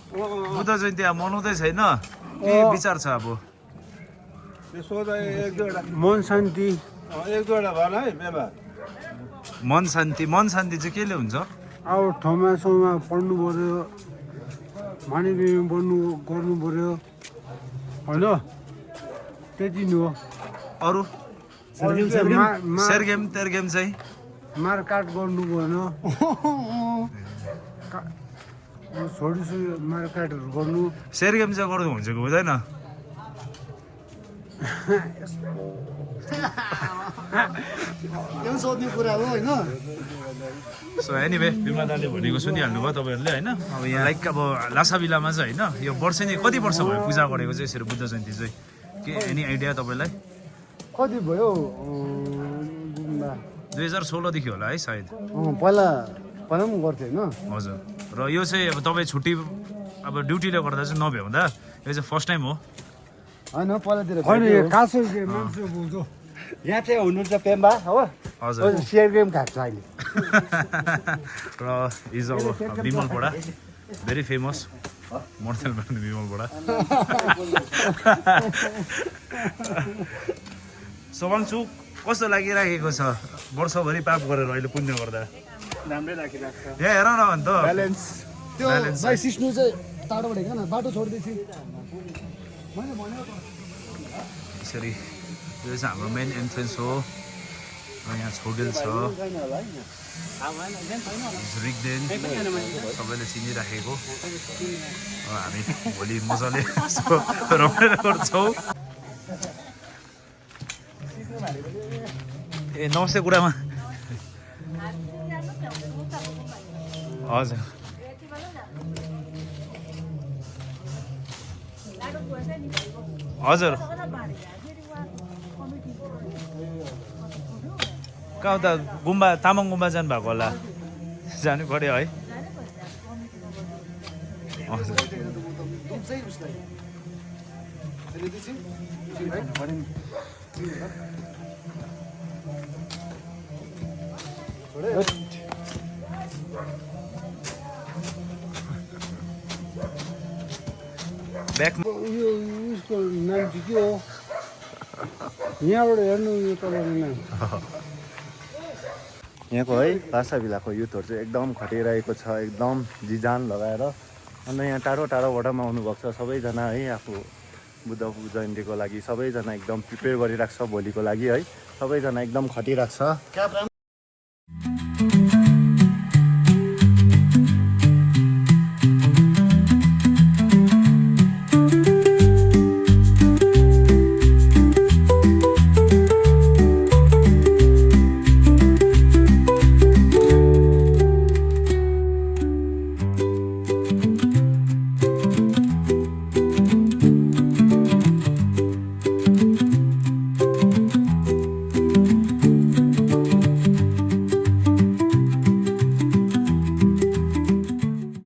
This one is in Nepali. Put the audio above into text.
बुद्ध जयन्ती अब मनाउँदै छैन के विचार छ अब मन शान्ति मन शान्ति चाहिँ केले हुन्छ अब ठाउँमा ठाउँमा पढ्नु पर्यो मानिलिनु गर्नु पर्यो होइन त्यति नै हो अरू सेरगेम तेरगेम चाहिँ मारकाट गर्नु भएन छोडी मारकाटहरू गर्नु सेरगेम चाहिँ गर्नु हुन्छ कि हुँदैन सोध्ने कुरा हो होइन सो एनिवे बिमला दाले भनेको सुनिहाल्नु भयो तपाईँहरूले होइन अब यहाँ लाइक अब लासाबिलामा चाहिँ होइन यो वर्ष नै कति वर्ष भयो पूजा गरेको चाहिँ यसरी बुद्ध जयन्ती चाहिँ के एनी आइडिया तपाईँलाई कति भयो 2016 देखि होला है सायद पहिला पनि गर्थेँ होइन हजुर र यो चाहिँ अब तपाईँ छुट्टी अब ड्युटीले गर्दा चाहिँ नभ्याउँदा यो चाहिँ फर्स्ट टाइम हो होइन पहिलातिर कासो मान्छे बुझ्यो यहाँ चाहिँ हुनुहुन्छ पेम्बा हो हजुर सेयर गेम खाएको छ अहिले र इज अब विमल बडा very famous morsel brand Bimal बडा सोवाङचु कस्तो लागिराखेको छ वर्षभरि पाप गरेर अहिले पुण्य गर्दा राम्रै लागिरहेको छ यहाँ हेर न अन्त ब्यालेन्स त्यो भाइ सिस्नु चाहिँ टाढोबाट हेर्न बाटो छोड्दैछु यसरी यो चाहिँ हाम्रो मेन एन्ट्रेन्स हो र यहाँ छोडेल छ रिक्देन सबैले चिनिराखेको हामी भोलि मजाले रमाइलो गर्छौँ ए नमस्ते गुडामा हजुर हजुर कहाँ उता गुम्बा तामाङ गुम्बा जानुभएको होला जानु पऱ्यो है हजुर ब्याकमा उयो उसको नाम चाहिँ के हो यहाँबाट हेर्नु यो तपाईँको नाम यहाँको है लासाभिलाको युथहरू चाहिँ एकदम खटिरहेको छ एकदम जिजान लगाएर अन्त यहाँ टाढो टाढोबाट पनि आउनुभएको छ सबैजना है आफू बुद्ध जयन्तीको लागि सबैजना एकदम प्रिपेयर गरिरहेको छ भोलिको लागि है सबैजना एकदम खटिरहेको छ